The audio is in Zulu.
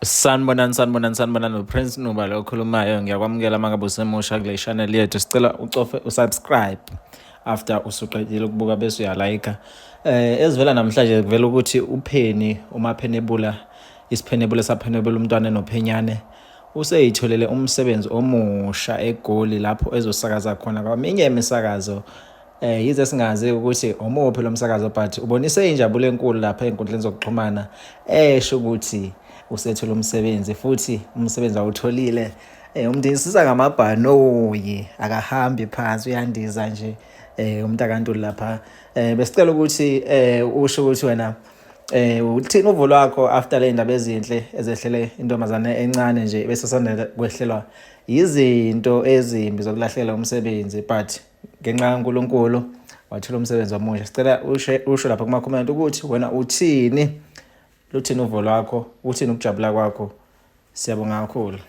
Sanibonani, sanibonani, sanibonani. UPrince Nuba lo okhulumayo. Ngiyakwamukela uma ngabe usemusha kule channel yethu. Sicela ucofe usubscribe after usuqedile ukubuka bese uyalayika. Ezivela namhlanje kuvela ukuthi uPhenny uMaphenebula, isiphenebula saphenebula umntwana enophenyane, useyitholele umsebenzi omusha eGoli lapho ezosakaza khona kweminye imisakazo. Yize singazi ukuthi omuphi lo msakazo, but ubonise injabulo enkulu lapha ey'nkundleni zokuxhumana esho ukuthi usethole umsebenzi, futhi umsebenzi awutholile umndizisa ngamabhanoyi, akahambi phansi, uyandiza nje umuntu akaNtuli lapha. Besicela ukuthi usho ukuthi wena uthini uvo lwakho after le ndaba ezinhle ezehlele intombazane encane nje bese sanda kwehlelwa yizinto ezimbi zokulahlekelwa umsebenzi, but ngenxa kaNkulunkulu wathola umsebenzi omusha. Sicela usho lapha kuma-comment ukuthi wena uthini, luthini uvo lwakho, uthini ukujabula kwakho. Siyabonga kakhulu.